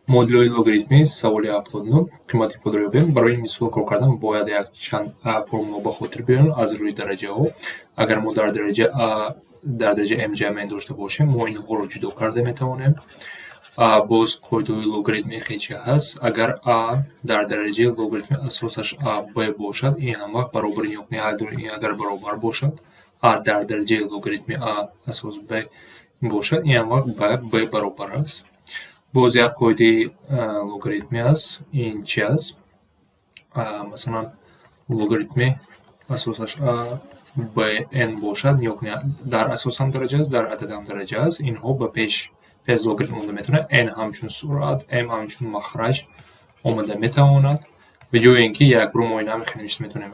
Модулҳои логаритмӣ, саволи 79, қимати худро ёбем. Барои ин мисол кор кардан бояд якчанд формула ба хотир биёрем аз рӯи дараҷаҳо. Агар мо дар дараҷа а, дар дараҷаи м ҷамъ n дошта бошем, мо инҳоро ҷудо карда метавонем. Боз қоидаҳои логаритми хечи ҳаст. Агар а дар дараҷаи логаритми асосаш а б бошад, ин ҳамвақт баробари ин агар баробар бошад, а дар дараҷаи логаритми а асос б бошад, ин ҳамвақт ба б баробар аст. Боз як қоидаи логаритмӣ аст. Ин чи аст? Масалан, логаритми асосаш а б n бошад, нигоҳ кунед, дар асос ҳам дараҷа аст, дар адад ҳам дараҷа аст. Инҳо ба пеш пеш логаритм омада метавонад. N ҳамчун суръат, m ҳамчун махраҷ омада метавонад. Ва ё ин ки якбора мо ин ҳам навишта метавонем,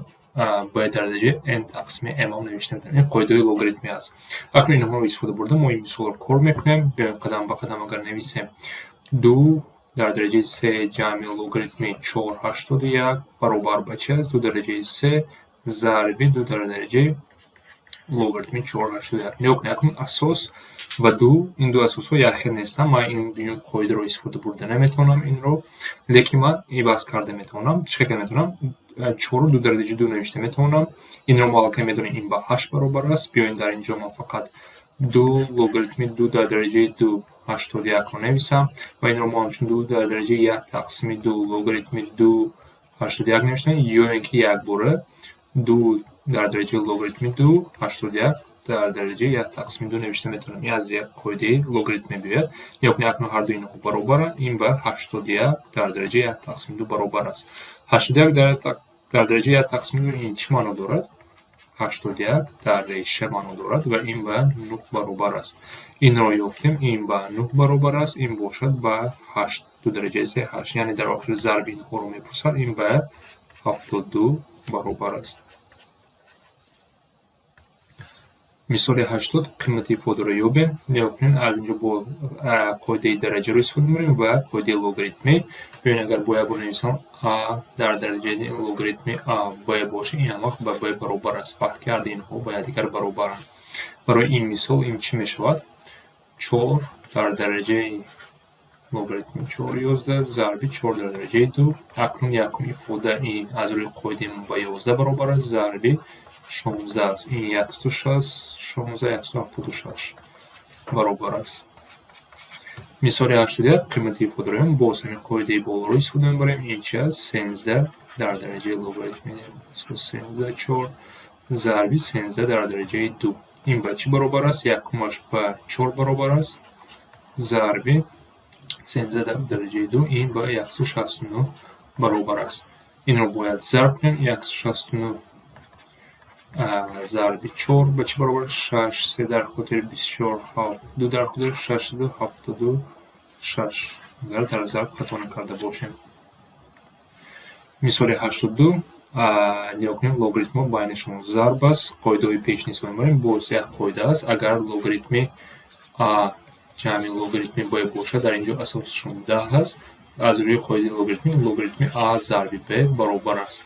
б дар дараҷаи n тақсими m ҳам навишта метавонем. Ин қоидаҳои логаритмӣ аст. Акнун инҳоро истифода бурда, мо ин мисолро кор мекунем. Биёем, қадам ба қадам агар нависем: ду дар дараҷаи се ҷамъи логаритми чор ҳаштоду як баробар ба чи аст? Ду дараҷаи се зарби ду дар дараҷаи логаритми чор ҳаштоду як. Нигоҳ кунед, акнун асос ва ду, ин ду асосҳо якхел нестанд. Ман ин дуюм қоидаро истифода бурда наметавонам инро, лекин ман иваз карда метавонам. Чӣ карда метавонам? Чору ду дараҷаи ду навишта метавонам. Инро мо аллакай медонем, ин ба ҳашт баробар аст. Биёем, дар ин ҷо ман фақат ду логаритми ду дар дараҷаи ду ҳаштоду якро нависам ва инро мо ҳамчун ду дар дараҷаи як тақсими ду логаритми ду ҳаштоду як навиштем, ё ин ки якбора ду дар дараҷаи логаритми ду ҳаштоду як дар дараҷаи як тақсими ду навишта метавонем. Ин аз як қоидаи логаритм мебиёяд. Нигоҳ кунед, акнун ҳарду инҳо баробаранд. Ин ба 81 дар дараҷаи як тақсими ду баробар аст. 81 дар дараҷаи як тақсими ду ин чӣ маъно дорад? 81 дар реша маъно дорад ва ин ба нӯҳ баробар аст. Инро ёфтем, ин ба нӯҳ баробар аст, ин бошад ба ҳашт. Ду дараҷаи се ҳашт, яъне дар охир зарби инҳоро мепурсад, ин ба 72 баробар аст. Мисоли 80, қимати ифодаро ёбем. Нигоҳ кунед, аз инҷо бо қоидаи дараҷаро истифода мебарем ва қоидаи логаритмӣ. Биёед, агар бо як бор нависам, а дар дараҷаи логаритми а б бошад, ин ҳамвақт ба б баробар аст, вақте ки ҳарду инҳо ба якдигар баробаранд. Барои ин мисол ин чӣ мешавад? Чор дар дараҷаи логаритми чор 11 зарби чор дар дараҷаи ду. Акнун якум ифода ин аз рӯи қоидаи мо ба 11 баробар аст, зарби 16 аст. Ин 160, 16, 176 баробар аст. Мисоли 81, қимати ифодаро ёбем. Боз ҳамин қоидаи болоро истифода мебарем. Ин чи аст? 13 дар дараҷаи логаритми 13 чор зарби 13 дар дараҷаи ду. Ин ба чӣ баробар аст? Якумаш ба чор баробар аст, зарби 13 дар дараҷаи ду, ин ба 169 баробар аст. Инро бояд зарб кунем. 169 зарби чор ба чӣ баробар аст? Шаш, се дар хотири 24, ҳафт, ду дар хотири 676, агар дар зарб хато накарда бошем. Мисоли 82, нигоҳ кунем, логаритмҳо байнашон зарб аст. Қоидаҳои пешин истифода мебарем. Боз як қоида аст: агар логаритми а ҷамъи логаритми б бошад, дар ин ҷо асосшон 10 аст, аз рӯи қоидаи логаритмӣ логаритми а зарби б баробар аст.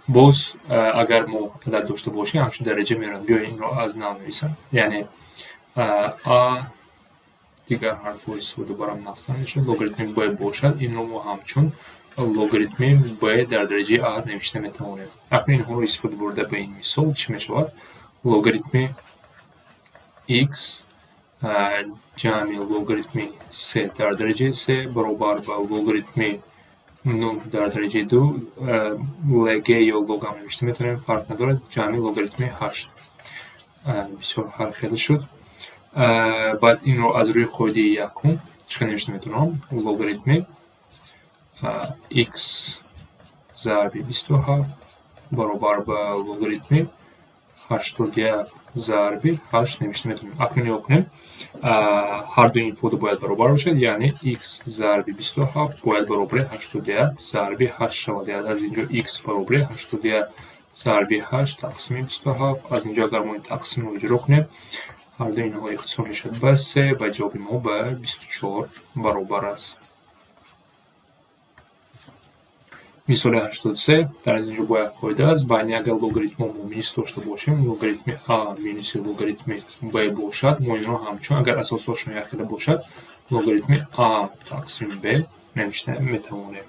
Боз агар мо адад дошта бошем, ҳамчун дараҷа меорем. Биёед, инро аз нав нависам, яъне а, дигар ҳарфҳо истифода барам, нақс намешавад, логаритми б бошад, инро мо ҳамчун логаритми б дар дараҷаи а навишта метавонем. Акнун инҳоро истифода бурда, ба ин мисол чӣ мешавад? Логаритми x ҷамъи логаритми се дар дараҷаи се баробар ба логаритми нӯҳ дар дараҷаи ду, лг ё лог ҳам навишта метавонем, фарқ надорад, ҷамъи логаритми ҳашт. Бисёр ҳархела шуд. Баъд инро аз рӯи қоидаи якум чӣ хел навишта метавонам? Логаритми x зарби 27 баробар ба логаритми 81 зарби ҳашт навишта метавонем. Акнун нигоҳ кунем, ҳарду ин ифода бояд баробар бошад, яъне x зарби 27 бояд баробари 81 зарби ҳашт шавад. Яъне аз ин ҷо x баробари 81 зарби ҳашт тақсими 27. Аз ин ҷо агар мо ин тақсимро иҷро кунем, ҳарду инҳо ихтисор мешавад ба се ва ҷавоби мо ба 24 баробар аст. Мисоли 83, дар ин ҷо бояд қоида аст: байни агар логаритмҳо мо минус дошта бошем, логаритми а минуси логаритми б бошад, мо инро ҳамчун, агар асосҳошон якхела бошад, логаритми а тақсими б навишта метавонем.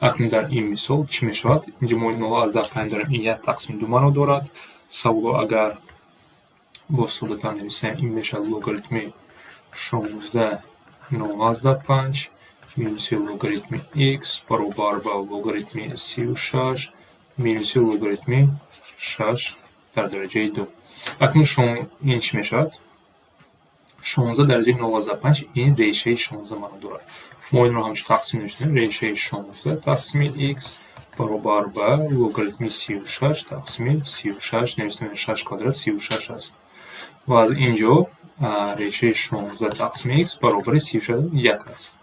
Акнун дар ин мисол чӣ мешавад? Инҷо мо 0,5 дорем, ин 1 тақсими 2 маъно дорад. Саволо агар боз соддатар нависем, ин мешавад логаритми 16 0,5 минуси логаритми x баробар ба логаритми 36 минуси логаритми 6 дар дараҷаи 2. Акнун ин чӣ мешавад? 16 дараҷаи 0,5 ин решаи 16 маъно дорад. Мо инро ҳамчун тақсим навиштем: решаи 16 тақсими x баробар ба логаритми 36 тақсими 36 навиштем, 6 квадрат 36 аст. Ва аз ин ҷо решаи 16 тақсими x баробари 36 1 аст.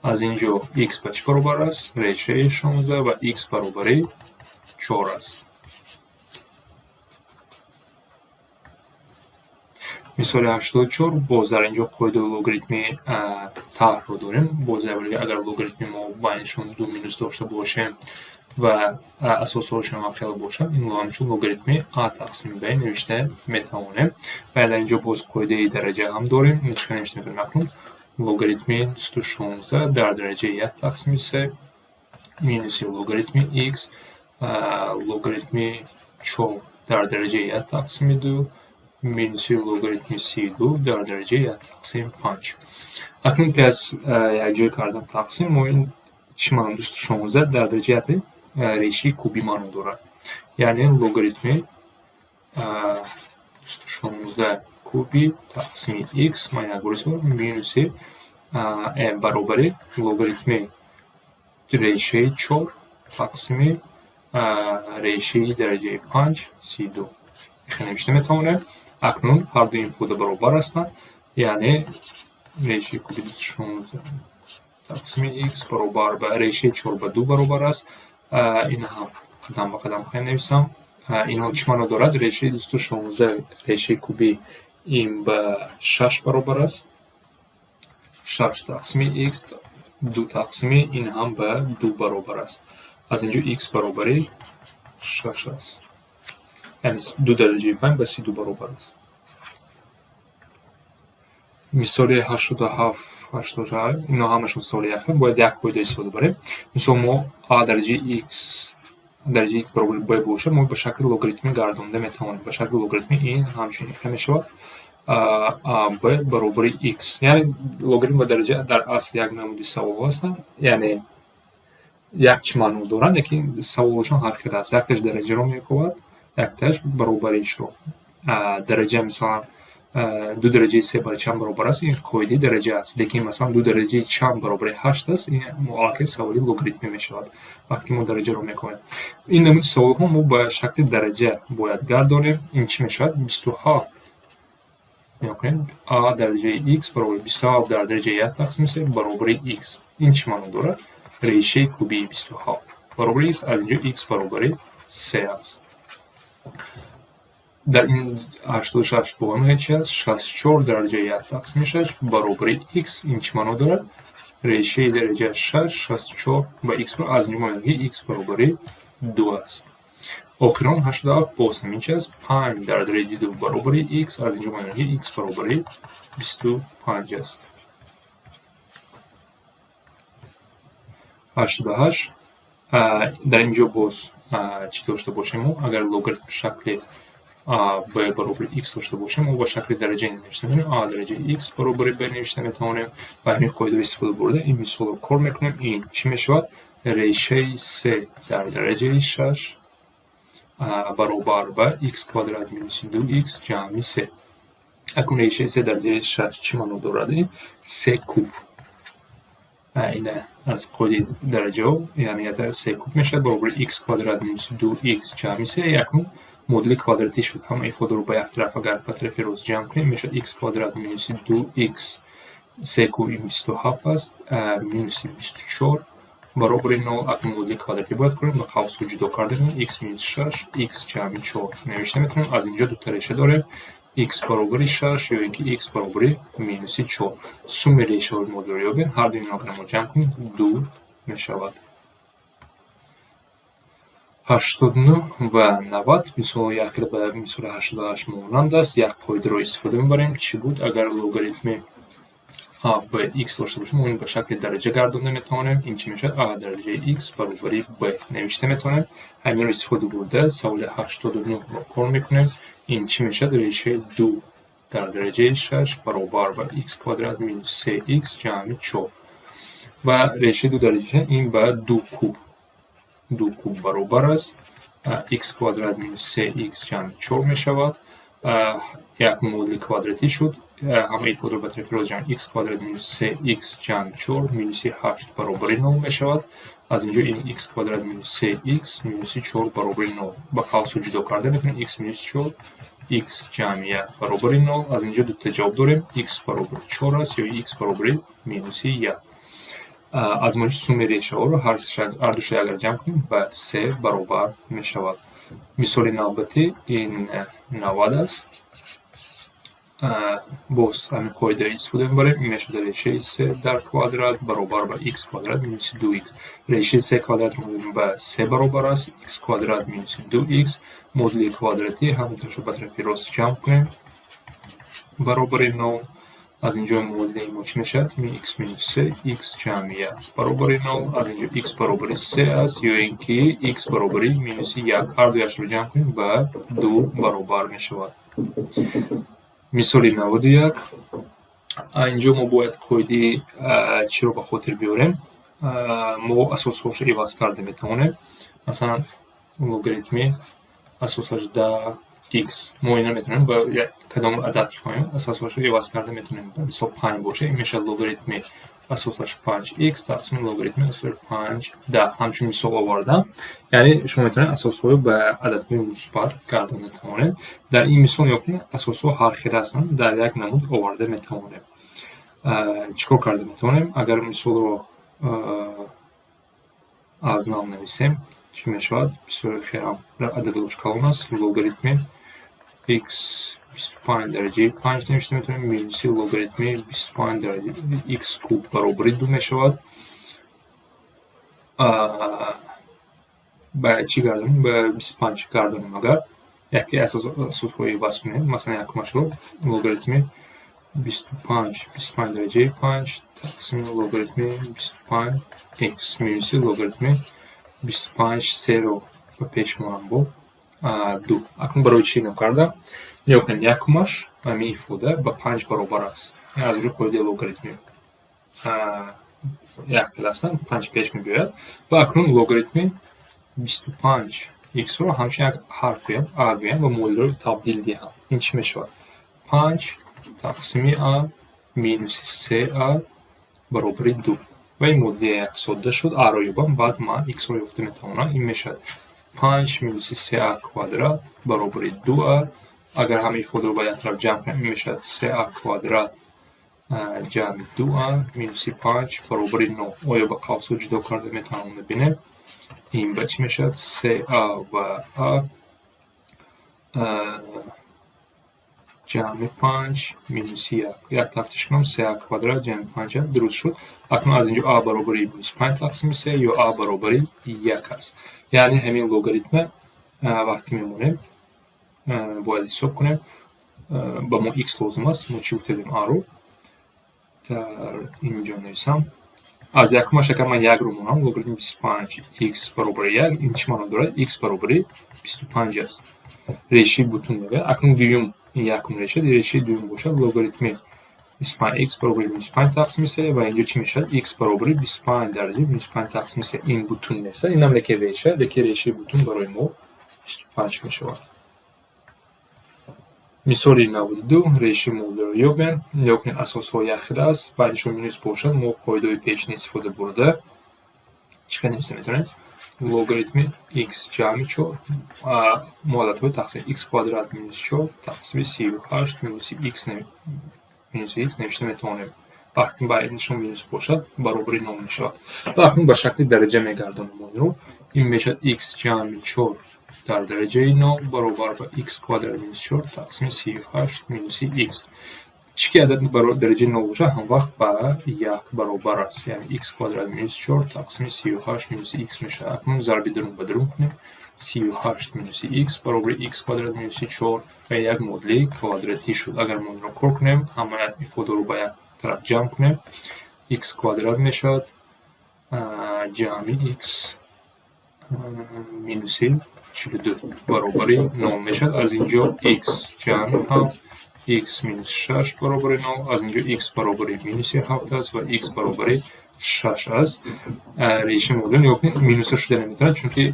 Аз ин ҷо x ба чӣ баробар аст? Решаи 16 ва x баробари 4 аст. Мисоли 84, боз дар ин ҷо қоидаи логаритми тарҳро дорем. Боз агар логаритми мо байнашон ду минус дошта бошем ва асосҳояшон ҳам хеле бошанд, инро ҳамчун логаритми а тақсими б навишта метавонем. Ва дар ин ҷо боз қоидаи дараҷа ҳам дорем. Чӣ навишта метавонем акнун? Логаритми 216 дар дараҷаи 1 тақсими 3 минуси логаритми x логаритми 4 дар дараҷаи 1 тақсими 2 минуси логаритми 32 дар дараҷаи 1 тақсим 5. Акнун пеш аз якҷоя кардан тақсим, мо ин чӣ маъно? 216 дар дараҷаи 1 решаи кубӣ маъно дорад. Яъне логаритми 216 куби тақсими x, ман як бор минуси баробари логаритми решаи 4 тақсими решаи дараҷаи 5 32. Хеле навишта метавонем. Акнун ҳар ду ин фоида баробар ҳастанд, яъне решаи куби 216 тақсими x баробар ба решаи 4 ба 2 баробар аст. Ин ҳам қадам ба қадам хоҳем нависам. Инҳо чӣ маъно дорад? Решаи 216 решаи кубӣ ин ба 6 баробар аст. 6 тақсими x 2 тақсими ин ҳам ба 2 баробар аст. Аз ин ҷо x баробари 6 аст. Яъне 2 дараҷаи 5 ба 32 баробар аст. Мисоли 87, 88, инҳо ҳамашон саволи як, бояд як қоида истифода барем. Мисол, мо а дараҷаи x дараҷаи x баробари b бошад, мо ба шакли логаритмӣ гардонда метавонем. Ба шакли логаритмӣ ин ҳамчунин ихта мешавад: а б баробари x. Яъне логаритм ва дараҷа дар асл як намуди саволҳо ҳастанд, яъне як чӣ маъно доранд, лекин саволашон ҳар хел аст. Якташ дараҷаро мекобад, якташ баробаришро. Дараҷа, мисалан, ду дараҷаи се барои чанд баробар аст, ин қоидаи дараҷа аст, лекин масалан ду дараҷаи чанд баробари ҳашт аст, ин аллакай саволи логаритмӣ мешавад, вақте мо дараҷаро мекобем. Ин намуди саволҳо мо ба шакли дараҷа бояд гардонем. Ин чӣ мешавад? 27, нигоҳ кунед, а дараҷаи x баробари 27 дар дараҷаи 1 тақсими 3 баробари x. Ин чӣ маъно дорад? Решаи кубии 27 баробари x. Аз инҷо x баробари 3 аст. Дар ин 86 бо ҳамин чи аст? 64 дараҷаи 1 тақсими 6 баробари x. Ин чӣ маъно дорад? Решаи дараҷа 6 64 ба x. Аз инҷо мо мегӯем, x баробари 2 аст. Охирон 87, боз ҳамин чи аст? 5 дар дараҷаи 2 баробари x. Аз инҷо мо мегӯем, x баробари 25 аст. 88, дар ин ҷо боз чӣ дошта бошем? Мо агар логаритм шакли а б баробари x дошта бошем, мо ба шакли дараҷа навишта метавонем: а дараҷаи x баробари b навишта метавонем. Ва ҳамин қоидаро истифода бурда ин мисолро кор мекунем. Ин чӣ мешавад? Решаи се дар дараҷаи 6 баробар ба x квадрат минуси 2x ҷамъи се. Акнун решаи се дар дараҷаи 6 чӣ маъно дорад? Ин се куб, ина аз қоидаи дараҷаҳо, яъне се куб мешавад баробари x квадрат минуси 2x ҷамъи се. Акнун модули квадратӣ шуд. Ҳама ифодаро ба як тараф, агар ба тарафи рост ҷамъ кунем, мешавад x квадрат минуси 2x, се куб ин 27 аст, минуси 24 баробари нол. Акнун модули квадратӣ бояд кунем, ба қавсҳо ҷудо карда x минус 6 x ҷамъи 4 навишта метавонем. Аз инҷо дута реша дорем: x баробари 6 ё ин ки x баробари минуси 4. Сумми решаҳои модулро ёбем. Ҳар ду инро агар мо ҷамъ кунем, 2 мешавад. 89 ва 90 мисол якхела ба мисоли 88 монанд аст. Як қоидаро истифода мебарем. Чӣ буд? Агар логаритми А, Б, Х дошта бошем, мо ин ба шакли дараҷа гардонда метавонем. Ин чӣ мешавад? А дараҷаи Х баробари Б навишта метавонем. Ҳаминро истифода бурда, саволи 89-ро кор мекунем. Ин чӣ мешавад? Решаи ду дар дараҷаи шаш баробар ба х квадрат минус се х ҷамъи чор. Ва решаи ду дараҷаи ин ба ду куб, ду куб баробар аст, х квадрат минус се х ҷамъи чор мешавад. Як модули квадратӣ шуд. Ҳамаи ифодаро ба тарафи рост ҷамъ, х квадрат минус се х ҷамъи чор минуси ҳашт баробари нол мешавад. Аз инҷо ин х квадрат минус се х минуси чор баробари нол. Ба қавсҳо ҷудо карда метавонем: х минус чор, х ҷамъи як баробари нол. Аз инҷо дута ҷавоб дорем: х баробари чор аст ё х баробари минуси як. Аз маҷмӯи суммаи решаҳоро ҳардуша агар ҷамъ кунем, ба се баробар мешавад. Мисоли навбатӣ ин 90 аст. Боз ҳамин қоидаро истифода мебарем. Ин мешавад решаи се дар квадрат баробар ба х квадрат минуси ду х. Решаи се квадратро ба се баробар аст, х квадрат минуси ду х. Модули квадратӣ, ҳамаашро ба тарафи рост ҷамъ кунем, баробари нол. Аз инҷо модули мо чӣ мешавад? Х минус се х ҷамъи як баробари нол. Аз инҷо х баробари се аст ё ин ки х баробари минуси як. Ҳардуяшро ҷамъ кунем, ба ду баробар мешавад. Мисоли 91. Инҷо мо бояд қоидаи чиро ба хотир биёрем? Мо асосҳоашро иваз карда метавонем. Масалан, логаритми асосаш 10 х. Мо ина метавонем ба кадом адад ки хоҳем, асосҳоашро иваз карда метавонем. Мисол, панҷ бошад, ин мешавад логаритми асосаш панҷ х тақсими логаритми асосаш панҷ 10. Ҳамчун мисол овардам. Яъне шумо метавонед асосҳоро ба ададҳои мусбат гардонда тавонед. Дар ин мисол нигоҳ кунед, асосҳо ҳархел ҳастанд, дар як намуд оварда метавонем. Чӣ кор карда метавонем? Агар мисолро аз нав нависем, чӣ мешавад? Бисёри хелам ададҳош калон аст. Логаритми х 25 дараҷаи панҷ навишта метавонем, минуси логаритми 25 дараҷаи х куб баробари ду мешавад. Ба чӣ гардонем? Ба 25 гардонем. Агар яке асосҳои иваз кунем, масалан, якумашро логаритми 25, 25 дараҷаи панҷ тақсими логаритми 25 х минуси логаритми 25 серо ба пеш монам бо ду. Акнун барои чӣ ино кардам? Нигоҳ кунем, якумаш ҳамин ифода ба панҷ баробар аст. Аз рӯи қоидаи логаритмӣ як хел ҳастанд, панҷ пеш мебиёяд. Ва акнун логаритми 25 х-ро ҳамчун як ҳарф гӯям, а гӯям ва модулро табдил диҳам. Ин чӣ мешавад? Панҷ тақсими а минуси се а баробари ду. Ва ин модули як содда шуд. А-ро ёбам, баъд ман х-ро ёфта метавонам. Ин мешавад панҷ минуси се а квадрат баробари ду а. Агар ҳама ифодаро ба як тараф ҷамъ кунем, ин мешавад се а квадрат ҷамъи ду а минуси панҷ баробари нол. Оё ба қавсҳо ҷудо карда метавонам, бибинем. Ин ба чӣ мешавад? Се а ва а ҷамъи панҷ минуси як. Як тафтиш кунам: се а квадрат ҷамъи панҷ а дуруст шуд. Акнун аз инҷо а баробари минус панҷ тақсими се ё а баробари як аст. Яъне ҳамин логаритма вақте мемонем, бояд ҳисоб кунем. Ба мо х лозим аст. Мо чӣ гуфтадем? А-ро дар инҷо нависам. Аз якумаш агар ман якро монам, логаритми 25 х баробари як, ин чӣ маъно дорад? Х баробари 25 аст. Решаи бутун мегӯяд. Акнун дуюм, ин якум реша, решаи дуюм бошад логаритми 25 х баробари минус панҷ тақсими се. Ва инҷо чӣ мешавад? Х баробари 25 дараҷаи минус панҷ тақсими се. Ин бутун нест, инам леки реша, леки решаи бутун барои мо 25 мешавад. Мисоли 92: решаи модулро ёбем. Нигоҳ кунед, асосҳо якхела аст, байнашон минус бошад, мо қоидаҳои пешина истифода бурда чӣ хел нависта метавонем? Логаритми х ҷамъи чор, муодилатҳои тақсим, х квадрат минус чор тақсими 38 минуси х минуси х навишта метавонем. Вақте байнашон минус бошад, баробари нол мешавад. Ва акнун ба шакли дараҷа мегардонем онро. Ин мешавад х ҷамъи чор дар дараҷаи нол баробар ба х квадрат минус чор тақсими 38 минуси х. Чӣ ки адад дараҷаи нол бошад, ҳамвақт ба як баробар аст. Яъне х квадрат минус чор тақсими 38 минуси х мешавад. Акнун зарби дарун ба дарун кунем: 38 минуси х баробари х квадрат минуси чор ва як модули квадратӣ шуд. Агар мо инро кор кунем, ҳама ифодаро ба як тараф ҷамъ кунем. Х квадрат мешавад ҷамъи х минуси 42 баробари нол мешавад. Аз инҷо х ҷамъи 7, х минус 6 баробари нол. Аз инҷо х баробари минуси 7 аст ва х баробари 6 аст. Решаи модулӣ, нигоҳ кунед, минуса шуда наметавонад, чунки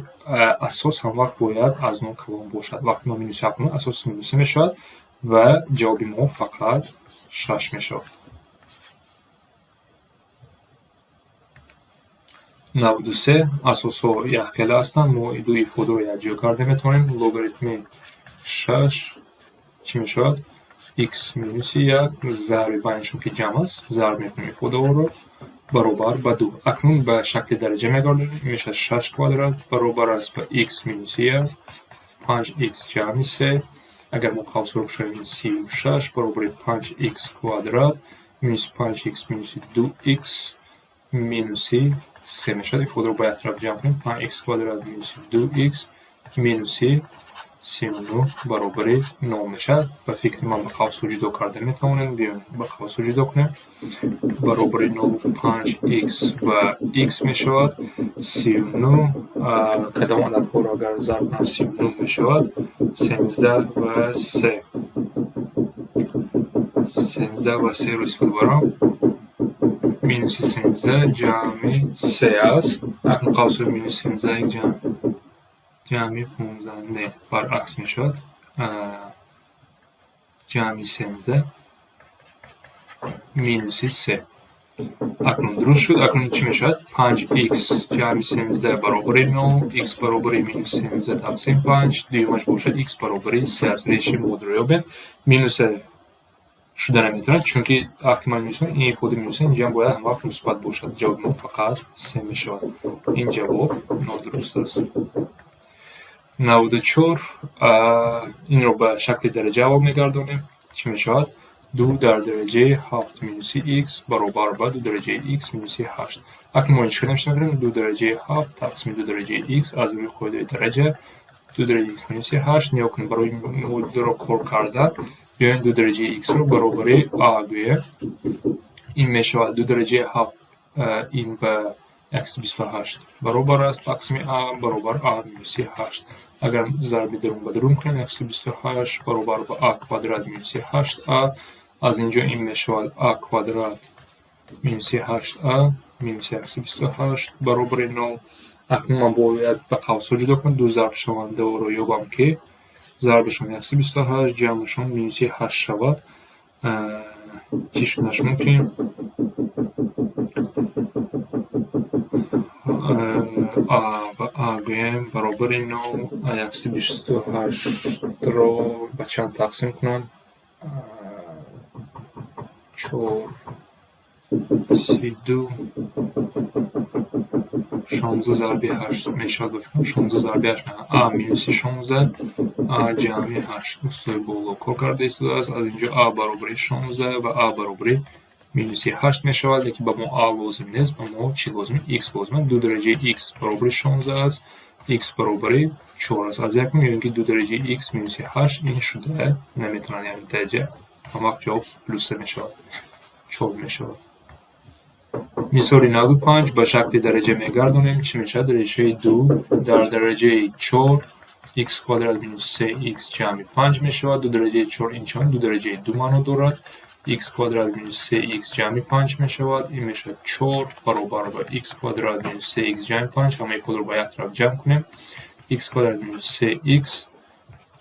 асос ҳамвақт бояд аз нол калон бошад. Вақте мо минуси 7 кунем, асос минуса мешавад ва ҷавоби мо фақат 6 мешавад. 93. Асосҳо якхела ҳастанд. Мо ду ифодаро якҷоя карда метавонем. Логаритми 6 чӣ мешавад? Х минуси 1 зарби байнашон, ки ҷамъ аст, зарб мекунем ифодаҳоро, баробар ба 2. Акнун ба шакли дараҷа мегардонем. Мешавад 6 квадрат баробар аст ба х минуси 1, 5х ҷамъи 3. Агар мо қавсро кушоем, 36 баробари 5х квадрат минуси 5х минуси 2х минуси 3 мешавад. Ифодаро ба як тараф ҷамъ кунем: 5х квадрат минуси 2х минуси 39 баробари нол мешавад. Ба фикри ман, ба қавсҳо ҷудо карда метавонем. Биёем, ба қавсҳо ҷудо кунем. Баробари нол, 5х ва х мешавад 39. Кадом ададҳоро агар зарб кунам, 39 мешавад? 13 ва 3. 13 ва 3-ро истифода барам. Минуси 13 ҷамъи 3 аст. Акнун қавсҳои минус 13 ҷамъи 15, не, баръакс мешавад. Ҷамъи 13 минуси 3. Акнун дуруст шуд. Акнун чӣ мешавад? 5х ҷамъи 13 баробари нол, х баробари минус 13 тақсим 5, дуюмаш бошад, х баробари 3 аст. Решаи модулро ёбем. Минуса шуда наметавонад, чунки вақте ман минус, ин ифода минуса, инҷа бояд ҳамвақт мусбат бошад. Ҷавоби мо фақат 3 мешавад. Ин ҷавоб нодуруст аст. 94. Инро ба шакли дараҷа аввал мегардонем. Чӣ мешавад? 2 дар дараҷаи 7 минуси х баробар ба 2 дараҷаи х минуси 8. Акнун мо ин чӣ кардем? Мекунем 2 дараҷаи 7 тақсими 2 дараҷаи х. Аз рӯи қоидаи дараҷа 2 дараҷаи х минуси 8. Нигоҳ кунед, барои модулро кор кардан, биёем, 2 дараҷаи х-ро баробари а гӯем. Ин мешавад 2 дараҷаи 7, ин ба 128 баробар аст, тақсими а баробар а минуси 8. Агар зарби дарун ба дарун кунем, 128 баробар ба а квадрат минуси 8а. Аз инҷо ин мешавад а квадрат минуси 8а минуси 128 баробари нол. Акнун ман бояд ба қавсҳо ҷудо кунам, ду зарбшавандаро ёбам, ки зарбашон 128, ҷамъашон минуси 8 шавад. Чӣ шуданаш мумкин? А ва а гӯем баробари нол. 128-ро ба чанд тақсим кунам? 4, 32, 16 зарби 8 мешавад, ба фикрам, 16 зарби 8. А минуси 16, а ҷамъи 8. Устои боло кор карда истодааст. Аз инҷо а баробари 16 ва а баробари минуси 8 мешавад, лекин ба мо а лозим нест. Ба мо чӣ лозим? Х лозим аст. 2 дараҷаи х баробари 16 аст, х баробари 4 аст. Аз якум ё ин ки 2 дараҷаи х минуси 8 ин шуда наметавонад, яъне дараҷа ҳамвақт ҷавоб плюса мешавад, 4 мешавад. Мисоли 95. Ба шакли дараҷа мегардонем. Чӣ мешавад? Решаи 2 дар дараҷаи 4 х квадрат минус 3х ҷамъи 5 мешавад. 2 дараҷаи 4 ин чанд? 2 дараҷаи 2 маъно дорад. Х квадрат минус 3х ҷамъи 5 мешавад. Ин мешавад 4 баробар ба х квадрат минус 3х ҷамъи 5. Ҳамаи худро ба як тараф ҷамъ кунем: х квадрат минус 3х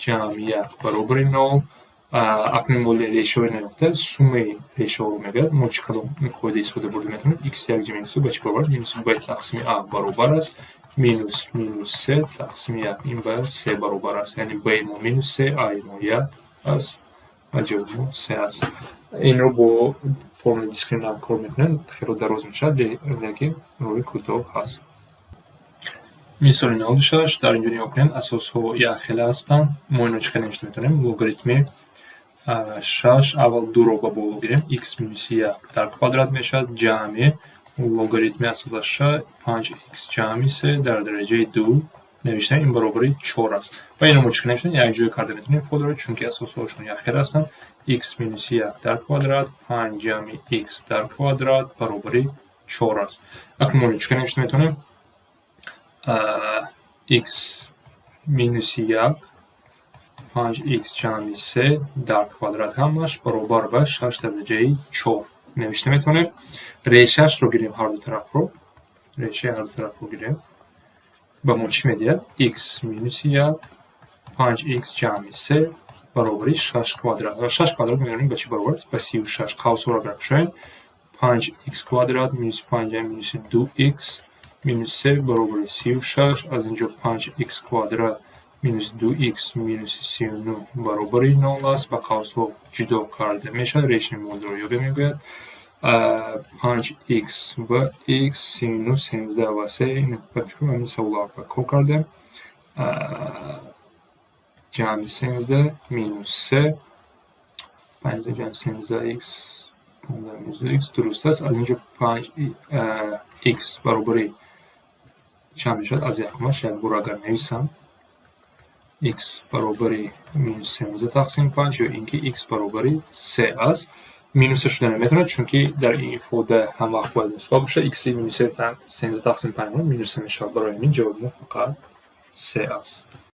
ҷамъи 1 баробари нол. Акнун мо решаҳои наёфта, суммаи решаҳоро мегӯяд. Мо чӣ кадом қоида истифода бурда метавонем? Х1 ҷамъи х2 ба чӣ баробар? Минуси б тақсими а баробар аст минус минус се тақсими як. Ин ба се баробар аст, яъне б мо минус се, а мо як аст ва ҷавоби мо се аст. Инро бо формулаи дискриминант кор мекунем, хело дароз мешавад, лекин роҳи кӯтоҳ ҳаст. Мисоли 96. Дар инҷо нигоҳ кунед, асосҳо якхела ҳастанд. Мо инро чӣ хел навишта метавонем? Логаритми шаш, аввал дуро ба боло гирем, х минуси як дар квадрат мешавад ҷамъи логаритми асоса 5х ҷамъи се дар дараҷаи ду. Навиштем, ин баробари чор аст. Ва инро мо чӣ навиштем? Якҷоя карда метавонем ифодаро, чунки асосҳояшон якхел ҳастанд. X минуси як дар квадрат, панҷ ҷамъи x дар квадрат баробари чор аст. Акнун мо чӣ навишта метавонем? X минуси як, панҷ x ҷамъи се дар квадрат, ҳамаш баробар ба шаш дараҷаи чор навишта метавонем. Решаашро гирем ҳарду тарафро, решаи ҳарду тарафро гирем, ба мо чӣ медиҳад? X минуси як, панҷ x ҷамъи се баробари шаш квадрат. Ва шаш квадрат медонем, ба чӣ баробар аст? Ба 36. Қавсҳоро агар кушоем, панҷ x квадрат минуси панҷ ҷамъи минуси ду x минус се баробари 36. Аз ин ҷо панҷ x квадрат минус ду x минуси 39 баробари нол аст. Ба қавсҳо ҷудо карда мешавад. Решаи моддаро ёбем, мегӯяд. Панҷ x ва x, 39, 13 ва се. Ба фикрам, ҳамин саволро кор кардем. Ҷамъи 13 минус се, панҷ ҷамъи 13 x, 15 минус ду x дуруст аст. Аз ин ҷо панҷ x баробари чанд мешавад? Аз якумаш якбор агар нависам, x баробари минус 13 тақсими панҷ ё ин ки x баробари се аст. Минуса шуда наметавонад, чунки дар ин ифода ҳамвақт бояд мусбат бошад. Икси минус 13 тақсими панҷ минуса мешавад. Барои ҳамин ҷавоби мо фақат се аст.